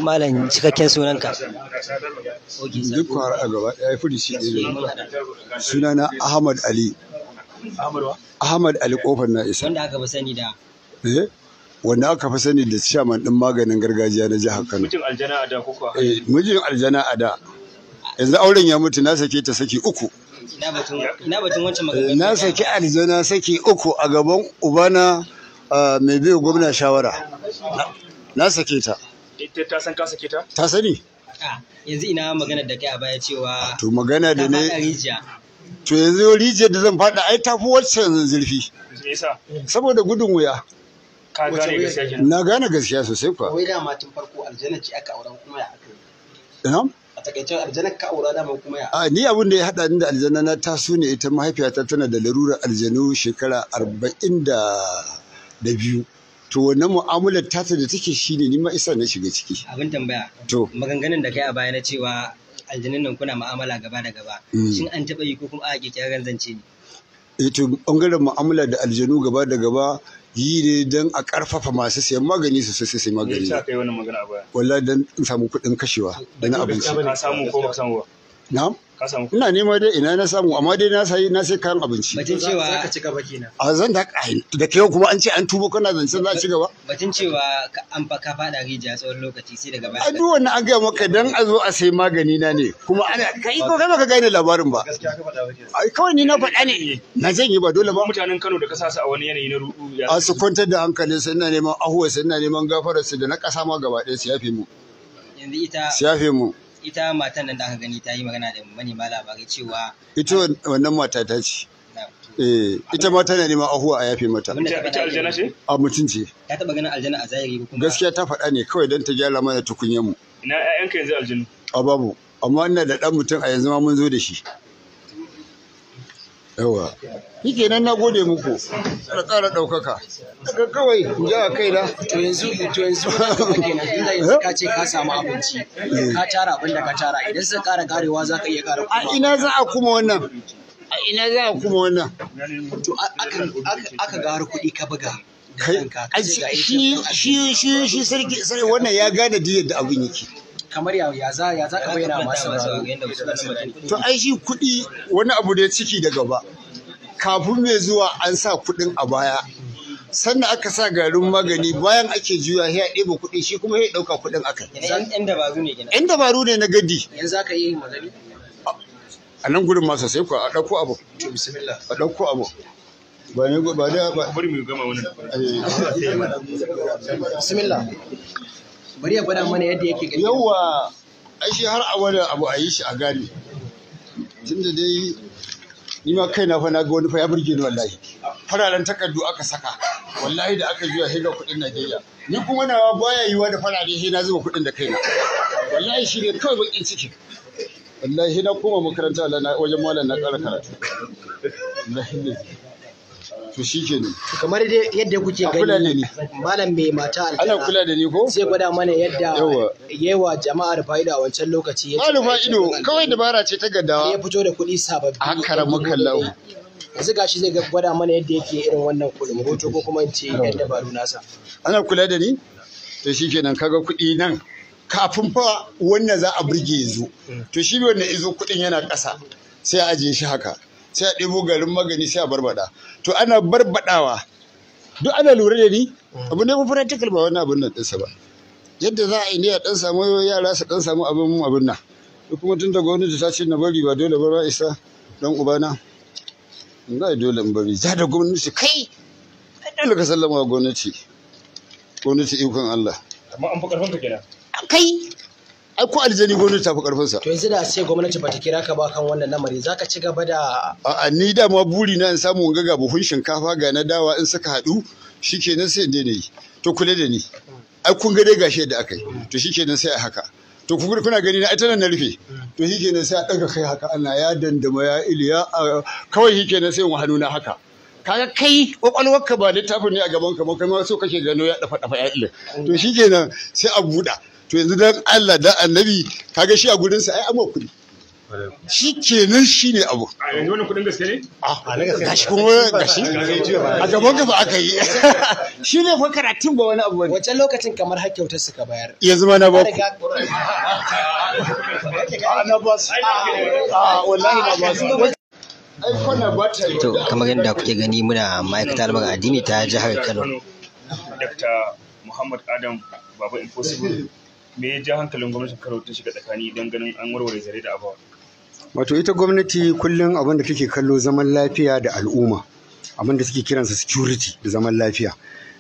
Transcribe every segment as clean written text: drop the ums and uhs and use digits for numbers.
Malam, cikakken sunanka? Duk har a gaba ɗaya furici ɗaya ne. Sunana Ahmad Ali. Ahmad Ali Kofar na isa. Wanda aka fi sani da? Eh? Wanda aka fi sani da chairman ɗin maganin gargajiya na jihar Kano. Mijin aljana a da ko kuwa? Eh, mijin aljana a da. Yanzu auren ya mutu, na sake ta saki 3. Ina batun wancan maganganu? Na saki aljana saki 3 a gaban ubana mai biyo gwamna shawara. Na sake ta. Ita ta san ka sake ta? Ta sani. Yanzu ina magana da kai a baya cewa to magana da ne rijiya. To yanzu rijiyar da zan faɗa ai tafi waccan zurfi. Me yasa? Saboda gudun wuya. Ka gane gaskiya kenan. Na gane gaskiya sosai kuwa. Wai dama tun farko aljanna ce aka aura kuma ya aka yi? Ina? A takaice aljanna ka aura dama kuma ya? A ni abin da ya haɗa ni da aljanna na taso ne, ita mahaifiyata tana da larurar aljanu shekara 42. To wannan mu'amalar tata da take shine ni ma isa na shiga ciki. Abin tambaya. To maganganun da kai a baya na cewa aljanun nan kuna mu'amala gaba da gaba. Shin an taɓa yi ko kuma a ƙirƙirar zance ne? Eh to bangaren mu'amala da aljanu gaba da gaba yi ne don a ƙarfafa masu sayan magani su sai sai magani. Me yasa kai wannan magana a baya? Wallahi don in samu kuɗin kashewa da na abinci. Ka samu ko baka samu ba? Na'am? Ka samu. Ina nema dai ina na samu, amma dai na sai kayan abinci. Batun cewa zaka ci gaba kenan. A zan da da kai kuma an ce an tubo kana zancen za a ci gaba. Batun cewa an fa ka fada rijiya tsawon lokaci sai daga baya. A duk wannan an gaya maka dan a zo a sai magani na ne kuma ana kai ko kai baka gane labarin ba. Gaskiya ka faɗa ba kenan. Ai kawai ni na faɗa ne. Na janye ba dole ba. Mutanen Kano da ka sa su a wani yanayi na ruɗu ya. A su kwantar da hankalin su, ina neman ahuwa su, ina neman gafarar su da na ƙasa ma gaba ɗaya su yafe mu. Yanzu ita su yafe mu. Ita matan nan da aka gani ta yi magana da manema labarai cewa ita wannan mata ta ce. Eh, ita ma tana neman ahuwa a yafe mata. Ita aljana ce? A mutunci. Ta taba ganin aljana a zahiri ko kuma? Gaskiya ta faɗa ne kawai don ta gyara mana tukunyar mu. Ina ƴaƴanka yanzu aljanu? A babu, amma ina da ɗan mutum a yanzu ma mun zo da shi. Yawa. Ni kenan na gode muku. Ƙara ƙara ɗaukaka. Daga kawai in ji a kaina. To yanzu kenan tunda yanzu ka ce ka samu abinci, ka tara abin da ka tara, idan suka ƙara ƙarewa za ka iya ƙara kuma. A ina za a kuma wannan? A ina za a kuma wannan? To aka ga har kuɗi ka buga. Shi sarki sai wannan ya gane duk yadda abin yake. Kamar ya za ka bayyana masu sauraro. To ai shi kuɗi wani abu ne ciki da gaba. Kafin mai zuwa an sa kuɗin a baya. Sannan aka sa garin magani bayan ake juya ya ɗeba kuɗi shi kuma ya ɗauka kuɗin aka. Yan dabaru ne kenan. Yan dabaru ne na gadi. Yanzu za ka yi magani? A nan gurin ma sosai kuwa a ɗauko abu. To bismillah. A ɗauko abu. Ba ne ba da ba. Bari mu gama wannan. Bismillah. Bari ya gwada mana yadda yake gani. Yawwa, ai shi har a wani abu a yi shi a gane. Tunda dai ni ma kaina fa na ga wani fa ya burge ni wallahi. Fararen takardu aka saka. Wallahi da aka juya sai ga kuɗin Najeriya. Ni kuma nawa baya yiwa da farare sai na zuba kuɗin da kaina. Wallahi shi ne kawai bakin ciki. Wallahi na koma makaranta wajen malam na ƙara karatu. Wallahi ne. To shi kenan. Kamar dai yadda kuke gani malam mai mata aljana. Ana kula da ni ko? Zai gwada mana yadda yawa jama'ar fa'ida a wancan lokaci. Ba fa'ido kawai dabara ce ta gaddawa. Ya fito da kuɗi sababbi. Haka makallahu. Yanzu gashi zai gwada mana yadda yake irin wannan kulumboto ko kuma in ce yan dabaru nasa. Ana kula da ni? To shi kenan kaga kuɗi nan. Kafin fa wannan za a burge yanzu. To shi wannan izo kuɗin yana ƙasa sai a ajiye shi haka. Sai a ɗebo garin magani sai a barbaɗa. To ana barbaɗawa. Duk ana lura da ni? Abu ne practical ba wannan abun nan ɗinsa ba. Yadda za a yi ne a ɗan samu yara su ɗan samu abin abin nan. Kuma tun da gwamnati ta ce na bari ba dole ba isa ɗan ubana. Za dole in bari. Ja da gwamnati kai! Ai dole ka sallama wa gwamnati. Gwamnati ikon Allah. Amma an fi ƙarfin ka kenan. Kai! Ai ko aljani gwamnati ta fi ƙarfinsa. To yanzu da sai gwamnati bata kira ka ba kan wannan lamari zaka ci gaba da A'a ni da ma buri na in samu ga buhun shinkafa ga na dawa in suka haɗu shikenan sai in daina yi. To kula da ni. Ai kun ga dai gashi yadda aka yi. To shikenan sai a haka. To kuna gani na ai tana na rufe. To shikenan sai a ɗaga kai haka ana ya dandama ya iliya kawai shikenan sai in hannu na haka. Kaga kai kwakwalwarka ba littafin ne a gaban ka ba kai ma so kake gano ya dafa dafa ya ile. To shikenan sai a buɗa. To yanzu dan Allah dan Annabi kaga shi a gurin sa ai amma kuɗi. Shi kenan shi ne abu. A yanzu wannan kuɗin gaske ne? Gashi kuma gashi a gaban gaba aka yi. Shi ne fa karatun ba wani abu bane. Wancan lokacin kamar har kyautar suka bayar. Yanzu ma na ba ku. Riga- Na ba su. A wallahi na ba su. Ai kwana ba ta yi. To kamar yadda kuke gani muna ma'aikatar al'amuran addini ta jihar Kano. Dr. Muhammad Adam Baba Impossible me ya ja hankalin gwamnatin Kano ta shiga tsakani don ganin an warware zare da abawa? Wato ita gwamnati kullum abin da take kallo zaman lafiya da al'umma, abin da suke kiransa security da zaman lafiya.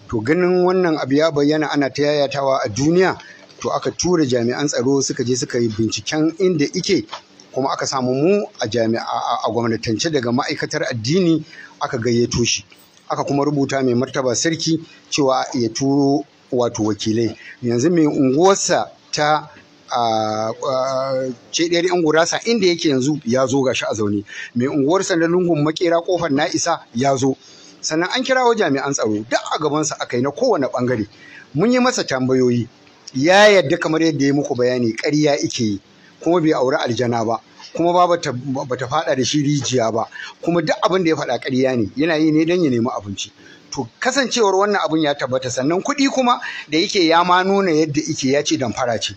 To ganin wannan abu ya bayyana ana ta yayatawa a duniya, to aka tura jami'an tsaro suka je suka yi binciken inda ike kuma aka samu mu a jami'a a gwamnatance daga ma'aikatar addini aka gayyato shi. Aka kuma rubuta mai martaba sarki cewa ya turo wato wakilai. Yanzu mai unguwarsa ta a ce ɗayar yan gurasa inda yake yanzu ya zo gashi a zaune, mai unguwarsa na lungun makera kofar na isa ya zo, sannan an kirawo jami'an tsaro duk a gabansa aka yi na kowane bangare. Mun yi masa tambayoyi, ya yadda kamar yadda ya muku bayani ƙarya ike yi, kuma bai auri aljana ba, kuma ba bata faɗa da shi rijiya ba, kuma duk abin da ya faɗa ƙarya ne, yana yi ne don ya nemi abinci. To kasancewar wannan abin ya tabbata, sannan kuɗi kuma da yake ya ma nuna yadda ike ya ce damfara ce.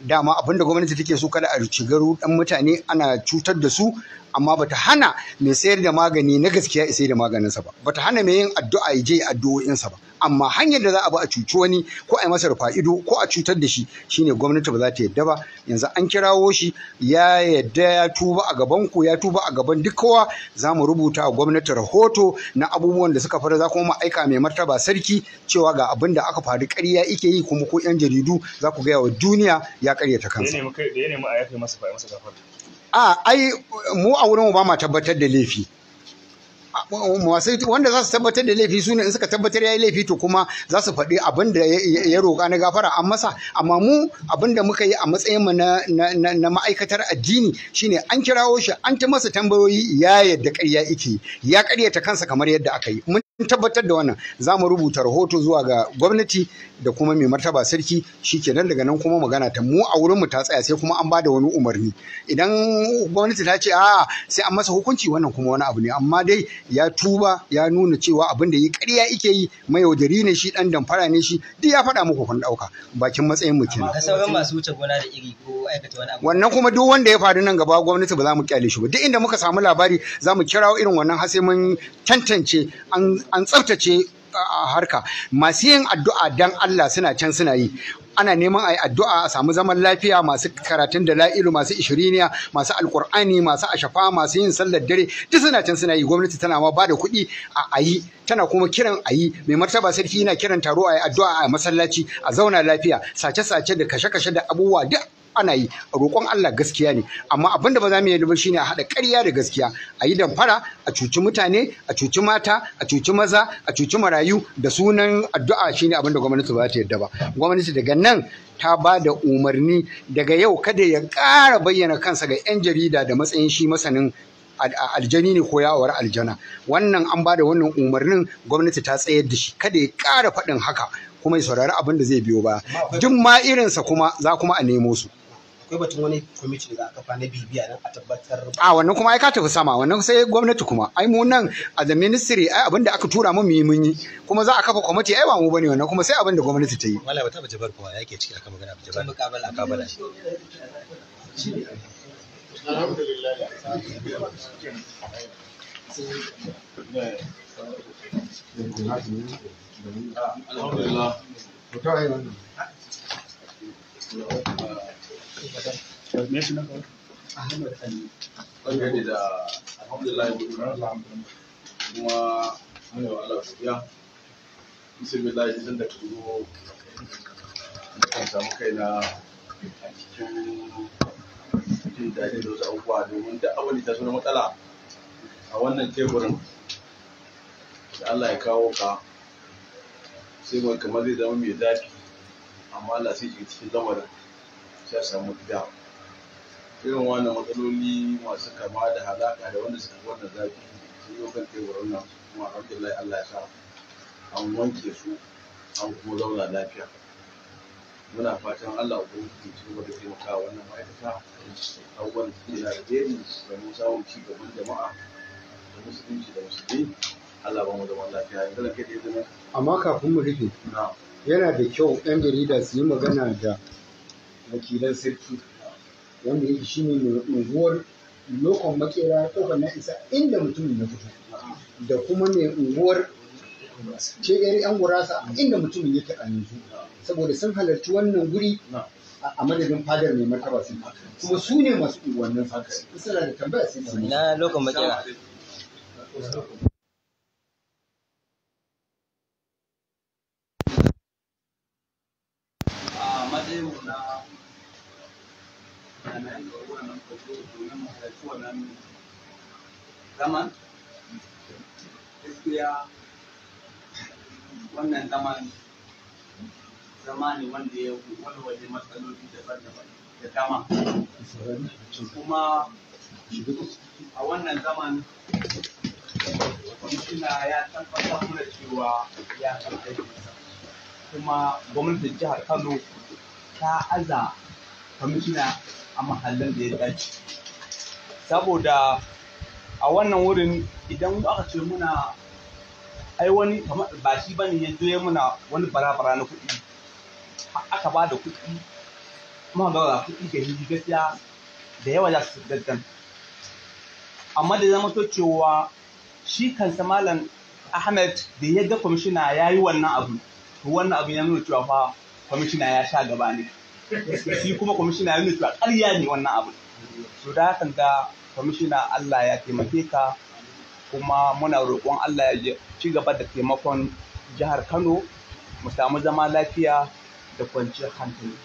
Dama abin da gwamnati take so kada a shiga dan mutane ana cutar da su, amma bata hana mai sayar da magani na gaskiya ya sayar da maganinsa ba, bata hana mai yin addu'a ya je ya addu'o'insa ba, amma hanyar da za a bi a cuci wani ko a yi masa rufa ido ko a cutar da shi shine gwamnati ba za ta yadda ba. Yanzu an kirawo shi ya yadda ya tuba a gaban ku, ya tuba a gaban duk kowa. Za mu rubuta a gwamnati rahoto na abubuwan da suka faru, za kuma mu aika mai martaba sarki cewa ga abin da aka faru ƙarya ike yi, kuma ko 'yan jaridu za ku gaya wa duniya ya ƙaryata Da ya kansa. nemi kai- da ya nemi a yafe masa ba a yi masa gafara. A ai mu a wurin mu ba ma tabbatar da laifi. Masu wanda za su tabbatar da laifi su ne in suka tabbatar ya yi laifi to kuma za su faɗi abin da ya roƙa na gafara an masa. Amma mu abin da muka yi a matsayin mu na ma'aikatar addini shine an kirawo shi an ta masa tambayoyi, ya yadda ƙarya yake, ya ƙaryata kansa kamar yadda aka yi. Mun tabbatar da wannan, za mu rubuta rahoto zuwa ga gwamnati da kuma mai martaba sarki, shikenan daga nan kuma magana ta mu a wurin mu ta tsaya, sai kuma an bada wani umarni. Idan gwamnati ta ce a'a sai an masa hukunci, wannan kuma wani abu ne, amma dai ya tuba ya nuna cewa abin da yi ƙarya yake yi, mayaudari ne shi, dan damfara ne shi, duk ya faɗa muku kun ɗauka bakin matsayin mu kenan. Ga sauran masu wuce gona da iri ko aikata wani abu. Wannan kuma duk wanda ya faru nan gaba gwamnati ba za mu kyale shi ba. Duk inda muka samu labari za mu kirawo irin wannan har sai mun tantance an tsaftace a harka. Masu yin addu'a dan Allah suna can suna yi, ana neman a yi addu'a a samu zaman lafiya, masu karatun da la'ilu, masu ishiriniya, masu alkur'ani, masu ashafa, masu yin sallar dare, duk suna can suna yi. Gwamnati tana ma ba da kuɗi a yi, tana kuma kiran a yi. Mai martaba sarki yana kiran taro a yi addu'a a masallaci a zauna lafiya. Sace-sace da kashe-kashe da abubuwa duk ana yi, roƙon Allah gaskiya ne, amma abin da ba za mu yi ba shine a haɗa ƙarya da gaskiya, a yi damfara, a cuci mutane, a cuci mata, a cuci maza, a cuci marayu da sunan addu'a, shine abin da gwamnati ba za ta yarda ba. Gwamnati daga nan ta ba da umarni daga yau kada ya ƙara bayyana kansa ga 'yan jarida da matsayin shi masanin aljani ne ko yawar aljana. Wannan an ba da wannan umarnin, gwamnati ta tsayar da shi kada ya ƙara faɗin haka, kuma ya saurari abin da zai biyo baya. Duk ma irinsa kuma za kuma a nemo su. Akwai batun wani kwamiti da za a kafa na bibiya don a tabbatar. A wannan kuma ai ka tafi sama, wannan sai gwamnati kuma. Ai mu nan a the ministry ai abin da aka tura mu yi mun yi, kuma za a kafa kwamiti ai ba mu bane wannan, kuma sai abin da gwamnati ta yi. Wala ba taɓa jabar kuma yake ciki akan magana jabar. Mukabala. Mukabala. Alhamdulillah. Me suna ka? Dangane da alhamdulillah kuma muna wa Allah godiya. Bismillah, idan da ka zo nakan samu kaina a cikin jin daɗi da wasu abubuwa, domin duk abin da ta so na matsala a wannan teburin da Allah ya kawo ka sai mai kamar zai zama mai zafi, amma Allah sai shiga cikin lamarin sai a samu mafita. Irin wannan matsaloli masu kama da halaka da wanda suka fi wannan zafi sun zo kan teburin nan, kuma alhamdulillah Allah ya sa an wanke su an kuma zauna lafiya. Muna fatan Allah ubangiji ci gaba da taimaka wannan ma'aikata abubuwan da suke na alheri domin samun ci gaban jama'a da musulunci da musulmi. Allah ba mu zaman lafiya yanzu da kai da izinin. Amma kafin mu rufe, yana da kyau 'yan jarida su yi magana da wakilan sarki wanda yake shine mai unguwar Lokon Makera Kofar Na Isa inda mutumin ya fito, da kuma mai unguwar Cegari Yan Gurasa inda mutumin yake a yanzu, saboda sun halarci wannan guri a madadin fadar mai martaba sun kuma su ne masu unguwannin su suna da tambaya sai su yi. Ina Lokon Makera? A matsayin mu na jami'an tsaro wannan kwato domin mu halarci wannan zaman, gaskiya wannan zaman zama ne wanda ya walwale matsaloli daban-daban da dama. Kuma a wannan zaman kwamishina ya tabbatar mana cewa ya san aikinsa, kuma gwamnatin jihar Kano ta aza kwamishina a mahallin da ya dace, saboda a wannan wurin idan aka ce muna ai wani kamar ba shi bane ya zo ya muna wani bara-bara na kuɗi, aka ba da kuɗi muka ga kuɗi ga hili, gaskiya da yawa za su daddan. Amma da zama to cewa shi kansa Malam Ahmed da ya ga kwamishina ya yi wannan abu, to wannan abu ya nuna cewa fa kwamishina ya sha gaba ne, shi kuma kwamishina ya nuna cewa ƙarya ne wannan abu. To da hakan ga kwamishina, Allah ya taimake ka, kuma muna roƙon Allah ya ci gaba da taimakon jihar Kano mu samu zama lafiya da kwanciyar hankali.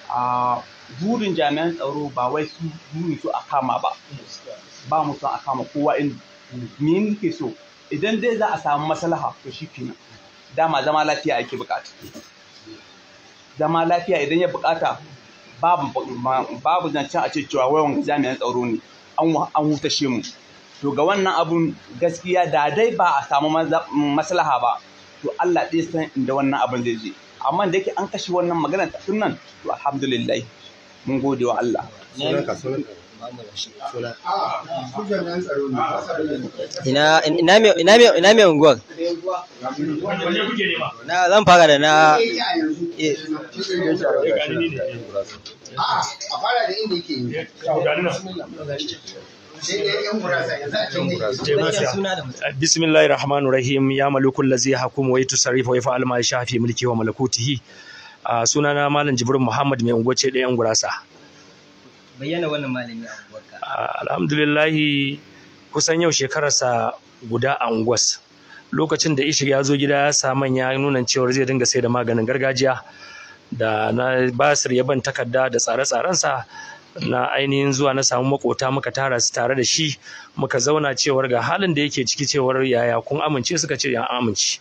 A burin jami'an tsaro ba wai su burin su a kama ba, ba mu son a kama kowa. In me muke so, idan dai za a samu maslaha to shi kenan, dama zama lafiya ake bukata. Zama lafiya idan ya bukata, babu zancen a ce cewa wai wanga jami'an tsaro ne an hutashe mu. To ga wannan abun gaskiya da dai ba a samu maslaha ba, to Allah ɗaya san inda wannan abun zai je. Amma da yake an kashe wannan magana ta nan, to alhamdulillah, mun gode wa Allah. Ina mai unguwar? Na zan fara da na A fara da inda yake yi. Bismillahir Rahmanir Rahim. Ya malikul ladzi yahkumu wa yatasarrafu wa yaf'alu ma yasha fi mulki wa malakutihi. Sunana Malam Jibrin Muhammad, mai unguwar ce ɗayan gurasa. Bayyana wannan malami a unguwarka. Alhamdulillah, kusan yau shekararsa guda a unguwas. Lokacin da Ishir ya zo gida ya sa manya nuna cewar zai dinga sai da maganin gargajiya, da na basir ya ban takarda da tsare-tsarensa, na ainihin zuwa na samu makota muka tara su tare da shi, muka zauna cewar ga halin da yake ciki, cewar yaya kun amince, suka ce ya amince.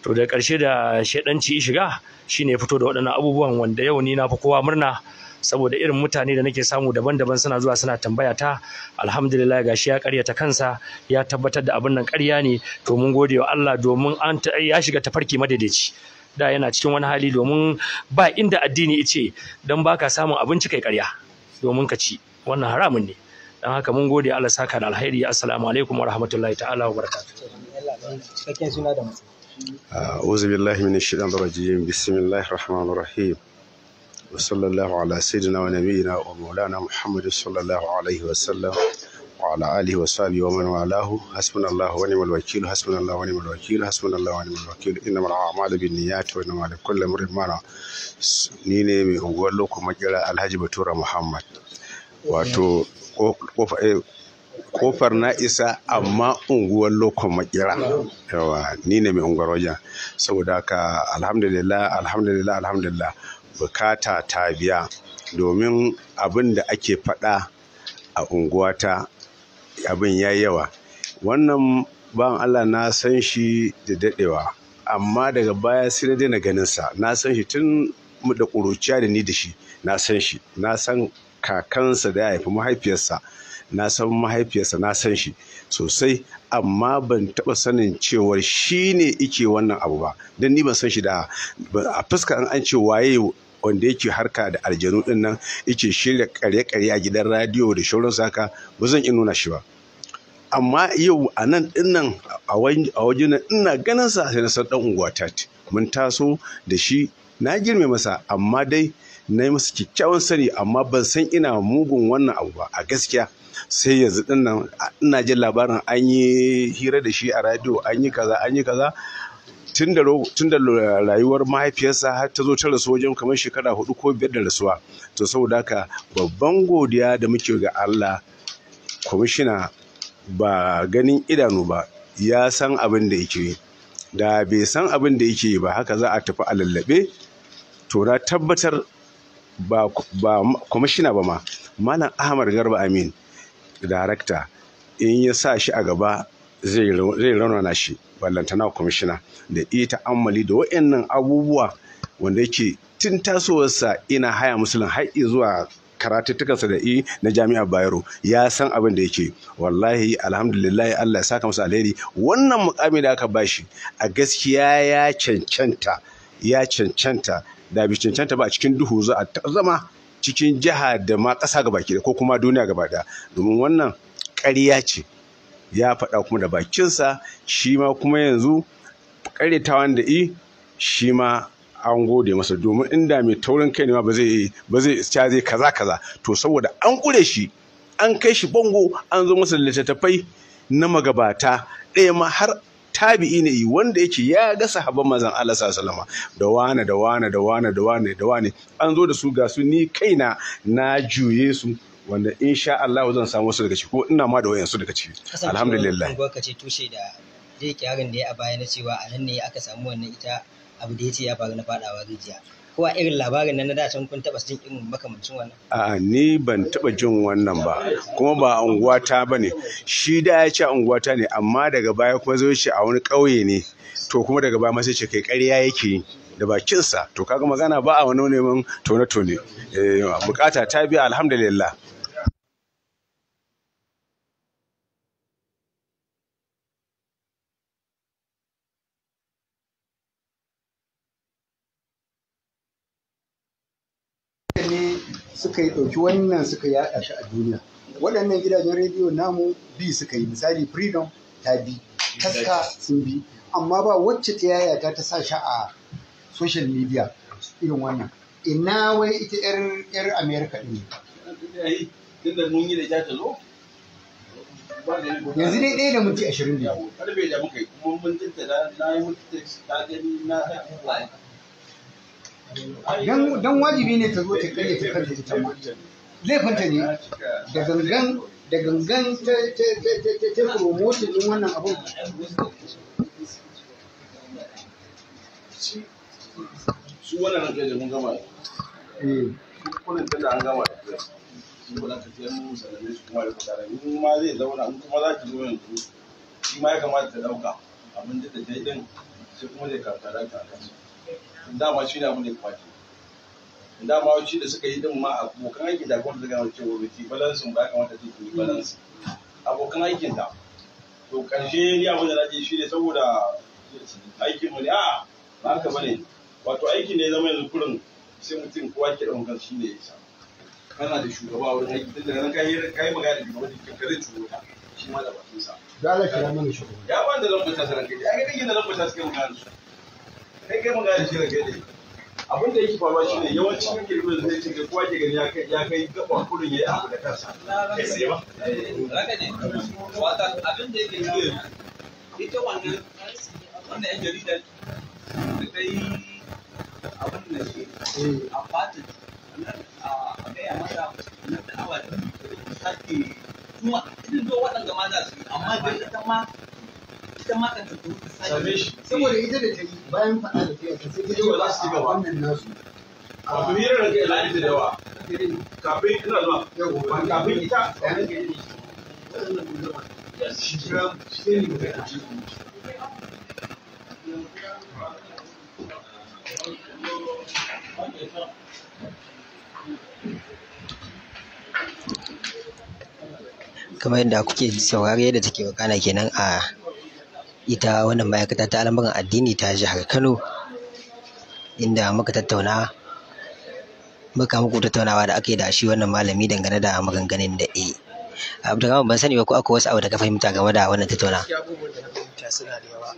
To da ƙarshe da shaidanci shiga shine ya fito da waɗannan abubuwan, wanda yau ni na fi kowa murna saboda irin mutane da nake samu daban-daban suna zuwa suna tambaya ta. Alhamdulillah, gashi ya karyata kansa, ya tabbatar da abin nan ƙarya ne. To mun gode wa Allah domin an ya shiga tafarki madaidaici. Da yana cikin wani hali, domin ba inda addini ice don baka samun abinci kai ƙarya domin ka ci, wannan haramun ne. Don haka mun gode, Allah saka da alheri. Assalamu alaikum wa rahmatullahi ta'ala wa barakatuh. Cikakken suna da matsayi. أعوذ بالله من الشيطان الرجيم. بسم الله الرحمن الرحيم، وصلى الله على سيدنا ونبينا ومولانا محمد صلى الله عليه وسلم وعلى آله وصحبه ومن والاه. حسبنا الله ونعم الوكيل، حسبنا الله ونعم الوكيل، حسبنا الله ونعم الوكيل. إنما الأعمال بالنيات وإنما لكل امرئ ما نوى. Ni ne mai unguwar Loko Makera, Alhaji Batura Muhammad, wato Kofar Na Isa, amma unguwar Lokon Makera. Yawa, ni ne mai unguwar wajen. Saboda haka alhamdulillah, alhamdulillah, alhamdulillah, bukata ta biya, domin abin da ake faɗa a unguwata abin ya yawa. Wannan bawan Allah na san shi da daɗewa, amma daga baya sai na daina ganinsa. Na san shi tun da ƙuruciya da ni da shi, na san shi, na san kakansa da ya haifi mahaifiyarsa, na san mahaifiyarsa, na san shi sosai, amma ban taɓa sanin cewar shi ne ike wannan abu ba, don ni ban san shi da a fuska an ce waye. wanda yake harka da aljanu din nan, yake shirya karye-karye a gidan radiyo da shauransu haka, ba zan iya nuna shi ba. Amma yau a nan din nan a wajen ina ganin sa sai na san dan unguwa ta ce. Mun taso da shi, na girme masa, amma dai na yi masa kyakkyawan sani, amma ban san ina mugun wannan abu ba a gaskiya. Sai yanzu din nan ina jin labarin an yi hira da shi a radiyo, an yi kaza an yi kaza. Tun da rayuwar mahaifiyarsa har ta zo ta rasu wajen kamar shekara 4 ko 5 da rasuwa. To saboda haka babban godiya da muke ga Allah, kwamishina ba ganin idanu ba, ya san abin da yake yi. Da bai san abin da yake yi ba, haka za a tafi a lallabe. To na tabbatar ba kwamishina ba ma, Malam Ahmad Garba Amin darakta, in ya sa shi a gaba zai raunana shi, ballantana kwamishina da ita ammali da wa'annan abubuwa wanda yake tun tasowarsa ina haya musulun har zuwa karatuttukansa da i na jami'ar Bayero, ya san abin da yake. Wallahi alhamdulillah, Allah ya saka masa alheri. Wannan mukami da aka bashi a gaskiya ya cancanta, ya cancanta. Da bai cancanta ba, a cikin duhu za a zama cikin jiha da ma ƙasa gaba ki ko kuma duniya gaba ɗaya, domin wannan ƙarya ce ya faɗa kuma da bakinsa. Shi ma kuma yanzu ƙaryatawan da i shi ma an gode masa, domin inda mai taurin kai ne ma ba zai zai kaza kaza. To saboda an ƙure shi, an kai shi bango, an zo masa littattafai na magabata, ɗaya ma har tabi'i ne wanda yake ya ga sahabban manzon Allah sallallahu alaihi wasallam, da wane da wane da wane da wane da wane, an zo da su ga su, ni kaina na juye su, wanda insha Allah zan samu wasu daga ciki, ko ina ma da wayansu daga ciki. Alhamdulillah. Kasancewar ka ce tushe da zai kirarin da ya a baya na cewa a nan ne aka samu wannan ita abu da ya ce ya faru na fadawa rijiya, ko a irin labarin nan na da can kun taba jin irin makamancin wannan? A'a, ni ban taba jin wannan ba, kuma ba unguwata ba ne. Shi da ya ce unguwata ne, amma daga baya kuma zai ce a wani ƙauye ne. To kuma daga baya ma sai ce kai ƙarya yake yi da bakinsa. To kaga magana ba a wani neman tone-tone. Bukata ta biya, alhamdulillah. Ne suka yi ɗauki wannan suka yaɗa shi a duniya. Waɗannan gidajen rediyo namu bi suka yi, misali Freedom ta bi, Taska sun bi, amma ba wacce ta yayata ta sa shi a social media irin wannan. Ina wai ita yar America ɗin? Yanzu dai 1:25. Karfe da muka yi kuma mun tattara, na yi mutu ta gani na Dan wajibi ne ta zo ta karya ta kanta ita ma. Laifinta ne da gangan, da gangan ta promotion din wannan abun. Su wannan ranka da mun gama. Kullum tunda an gama da su ba za ka ce mun sallame su kuma da mutane. In ma zai zauna, in kuma za ki zo yanzu, shi ma ya kamata ta dauka abin da ta yi din, sai kuma zai karanta da ta kansa. Dama shi ne abin da ya kamata. Dama shi da suka yi din ma abokan aikin da gwamnati ta gama cewa bai ci balansin ba, ya kamata ta yi balansin abokan aikin ta. To karshe ni abin da nake shi ne saboda aikin mu ne, a ba haka bane. Wato aikin ne ya zama yanzu kurin sai mutum kowa ke ɗaukan shi ne ya isa. Kana da shugaba a wurin aiki, tun daga nan ka yi magana da shugaban jikin ka zai turo ta shi ma da bakin sa. Dole kira mana shugaba. Ya ban da lambar ta sanar kai, ya ga kake da lambar ta suka magana su. Kai kai magana shi ranka dai. Abin da yake faruwa shine yawancin kake rubuta zai ce ga kowa ke gani ya kai gaba kurin yayi abu da kansa. Kai sai ba. Ranka ne. Wata abin da yake ita wannan yan jaridar da ta yi abin da shi a fata a gaya mata na da awa sake kuma irin zo waɗanda ma za su yi, amma dai ita ma kan ta Same shi. Saboda ita da ta yi bayan faɗa da ta yi sai ta Ba za su ci gaba. wannan nasu. Wato hirar ranka ya da yawa. Kafin ina zuwa. Kafin ita. Kamar yadda kuke saurare yadda take wakana kenan a ita wannan ma'aikata ta al'amuran addini ta jihar Kano, inda muka tattauna Muka muku tattaunawa da aka yi da shi wannan malami dangane da maganganun da eh Abdulrahman, ban sani ba ko akwai wasu abu da ka fahimta game da wannan tattaunawa. Gaskiya abubuwan da na fahimta suna da yawa,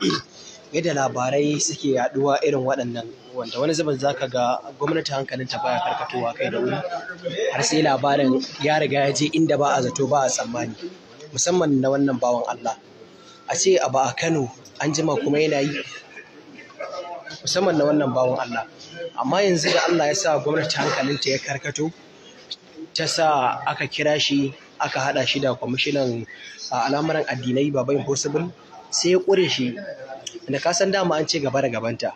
yadda labarai suke yaduwa irin waɗannan, wanda wani zubin zaka ga gwamnati hankalinta baya karkatowa kai da wuri har sai labarin ya riga ya je inda ba a zato ba a tsammani, musamman na wannan bawan Allah, a ce abu a Kano an jima kuma yana yi, musamman na wannan bawan Allah. Amma yanzu da Allah ya sa gwamnati hankalinta ya karkato, ta sa aka kira shi, aka haɗa shi da kwamishinan al'amuran addinai Baba Impossible, sai ya ƙure shi da ka san dama an ce gaba da gabanta.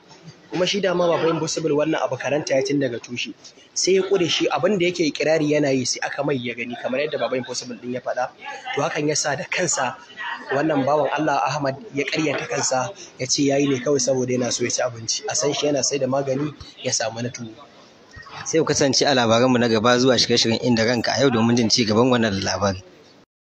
Kuma shi dama Baba Impossible wannan abu karanta ya tun daga tushe, sai ya ƙure shi. Abin da yake ikirari yana yi, sai aka mai ya gani, kamar yadda Baba Impossible din ya faɗa. To hakan ya sa da kansa wannan bawan Allah Ahmad ya ƙaryata kansa, ya ce yayi ne kawai saboda yana so ya ci abinci, a san shi yana sai da magani ya samu na tuwo. Sai ku kasance a labaranmu na gaba zuwa shirye-shiryen Inda Ranka a yau domin jin ci gaban wannan labari.